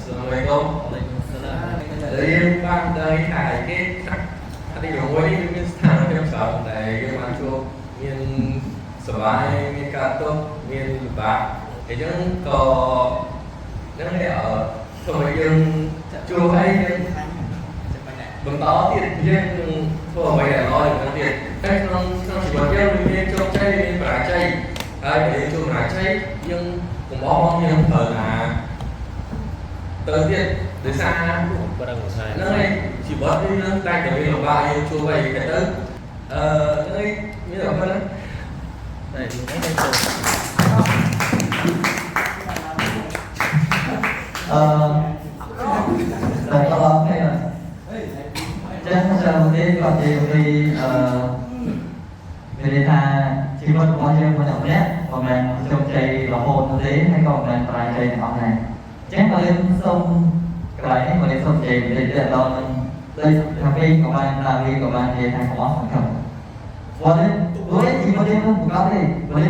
សាឡាមអាឡៃគុំរៀនបានដឹងថាគេថាទី6នេះវាមានស្ថានភាពច្រើនដែលយើងបានជួបមានសប្បាយមានការទុក្ខមានលំបាកអញ្ចឹងក៏ហ្នឹងហើយអឺធ្វើឲ្យយើងជួបអីយើងបន្តទៀតយើងនឹងធ្វើអ្វីដែលល្អជាងហ្នឹងទៀតតែក្នុងក្នុងជីវិតយើងវាមានជោគជ័យមានបរាជ័យហើយបើយើងជួបបរាជ័យយើងកុំបោះបង់យើងត្រូវណាទៅទៀតដោយសារ ប្រឹងបន្ថែម ហ្នឹងហើយជីវិតនេះនឹងតែតែមានលំបាកយើងជួបអីទៅអឺហ្នឹងហើយមានតែប៉ុណ្្នឹង តែនេះទៅចូល អឺតែក៏អត់ទេចឹងចាំនេះក៏និយាយពីអឺមានន័យថាជីវិតរបស់យើងម្នាក់ម្នាក់មិនមែនជោគជ័យរហូតនោះទេហើយក៏មិនមែនបរាជ័យទាំងអស់ដែរចឹងបើយើងសូមកន្លែងនេះបើយើងសូមនិយាយបន្តិចទៅដល់នឹងដូចថាពីក៏បានតាវីក៏បាននិយាយថាកុំអស់សង្ឃឹមបើនេះព្រោះជីវិតយើងមិនប្រកបទេបើយើង